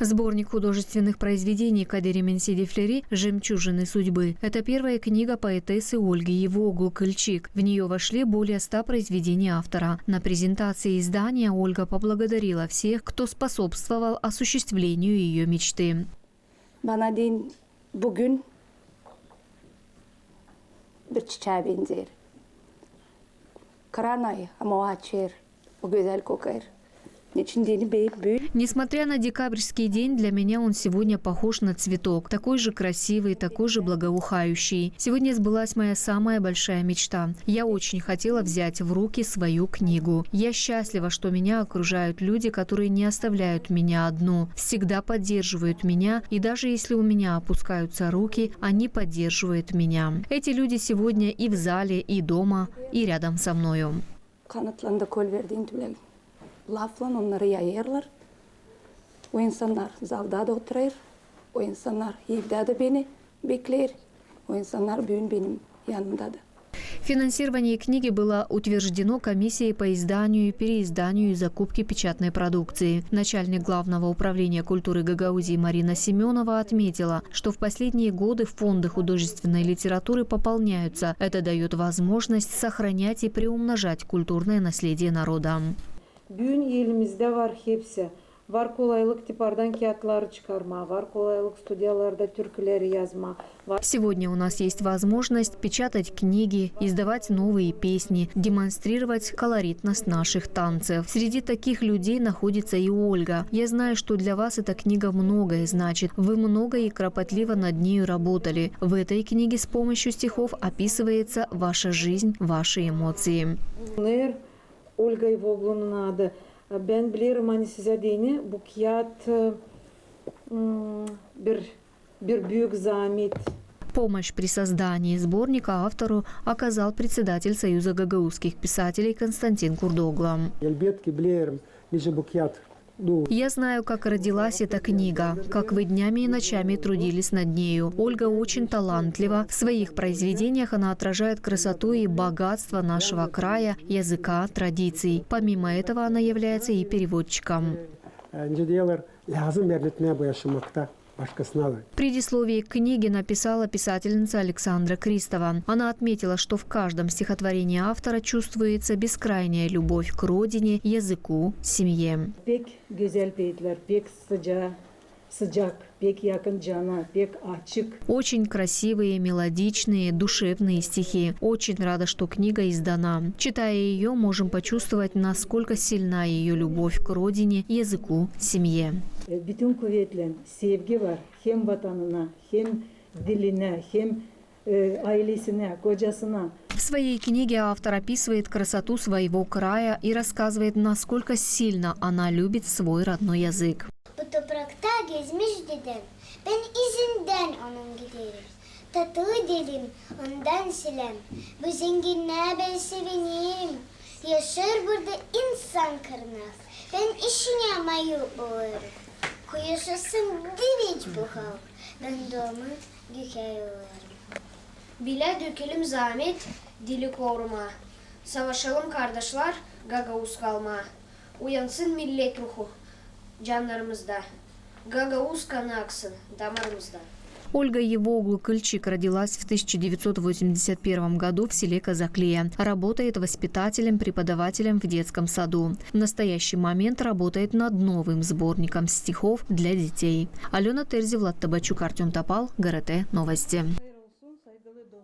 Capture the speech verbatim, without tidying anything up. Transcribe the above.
Сборник художественных произведений Кадири Менсидифлери «Жемчужины судьбы» — это первая книга поэтессы Ольги Евоглу-Кылчик. В неё вошли более ста произведений автора. На презентации издания Ольга поблагодарила всех, кто способствовал осуществлению её мечты. Bana deyin bugün bir çiçää benzeer. Kıran ay, ama o açêr, o gözäl kokêr. Neçin deyni beyin büün. Несмотря на декабрьский день, для меня он сегодня похож на цветок, такой же красивый, такой же благоухающий. Сегодня сбылась моя самая большая мечта. Я очень хотела взять в руки свою книгу. Я счастлива, что меня окружают люди, которые не оставляют меня одну, всегда поддерживают меня, и даже если у меня опускаются руки, они поддерживают меня. Эти люди сегодня и в зале, и дома, и рядом со мною. Kanatlarında kol verdiin tübülä laflan onnarı yayêrlar. O insannar zalda da oturêr, o insannar evdä dä beni bekleer, o insannar büün benim yanımda da. Финансирование книги было утверждено комиссией по изданию и переизданию и закупке печатной продукции. Начальник Главного управления культуры Гагаузии Марина Семёнова отметила, что в последние годы фонды художественной литературы пополняются. Это даёт возможность сохранять и приумножать культурное наследие народа. Büün elimizdä var hepsi. Var kolaylık tipardan kiyatları çıkarmaa, var kolaylık studiyalarda türküleri yazmaa, var. Сегодня у нас есть возможность печатать книги, издавать новые песни, демонстрировать колоритность наших танцев. Среди таких людей находится и Ольга. Я знаю, что для вас эта книга многое значит. Вы много и кропотливо над нею работали. В этой книге с помощью стихов описывается ваша жизнь, ваши эмоции. Bunnar Olga Evoglunun adı. Bän bilerim, ani sizä deyni bu kiyat, m, bir, bir büük zaamet. Помощь при создании сборника автору оказал председатель Союза гагаузских писателей Константин Курдогла. Elbetki bilerim, nicä bu kiyat Я знаю, как родилась эта книга, как вы днями и ночами трудились над нею. Ольга очень талантлива. В своих произведениях она отражает красоту и богатство нашего края, языка, традиций. Помимо этого, она является и переводчиком. Nicä deerlär, lääzım erletmää bu yaşamakta başkasına da. Предисловие к книге написала писательница Александра Кристова. Она отметила, что в каждом стихотворении автора чувствуется бескрайняя любовь к родине, языку, семье. Pek gözäl peetlär, pek sıca-, sıcak, pek yakın cana, pek açık. Очень красивые, мелодичные, душевные стихи. Очень рада, что книга издана. Читая её, можем почувствовать, насколько сильна её любовь к родине, языку, семье. Bütün kuvetlän sevgi var hem vatanına, hem dilinä, hem, e, ailesinä, kocasına. В своей книге автор описывает красоту своего края и рассказывает, насколько сильно она любит свой родной язык. Bu toprakta gezmiş dedäm, bän izindän onun giderim. Tatlı dilim, ondan selâm, bu zenginnää bän sevinerim. Yaşêêr burada insan kırnak, bän işinä mayıl olêrım. Ku yaşasın divinç bu halk, bän duamı gökä yollarım. Bilä dökelim zaamet dili korumaa, savaşalım, kardaşlar, gagauz kalmaa. Uyansın millet ruhu cannarımızda, gagauz kanı aksın damarımızda. Ольга Евоглу-Кылчик родилась в тысяча девятьсот восемьдесят первом году в селе Казаклия. Работает воспитателем-преподавателем в детском саду. В настоящий момент работает над новым сборником стихов для детей. Алёна Терзи, Влад Табачук, Артём Топал, ГРТ Новости.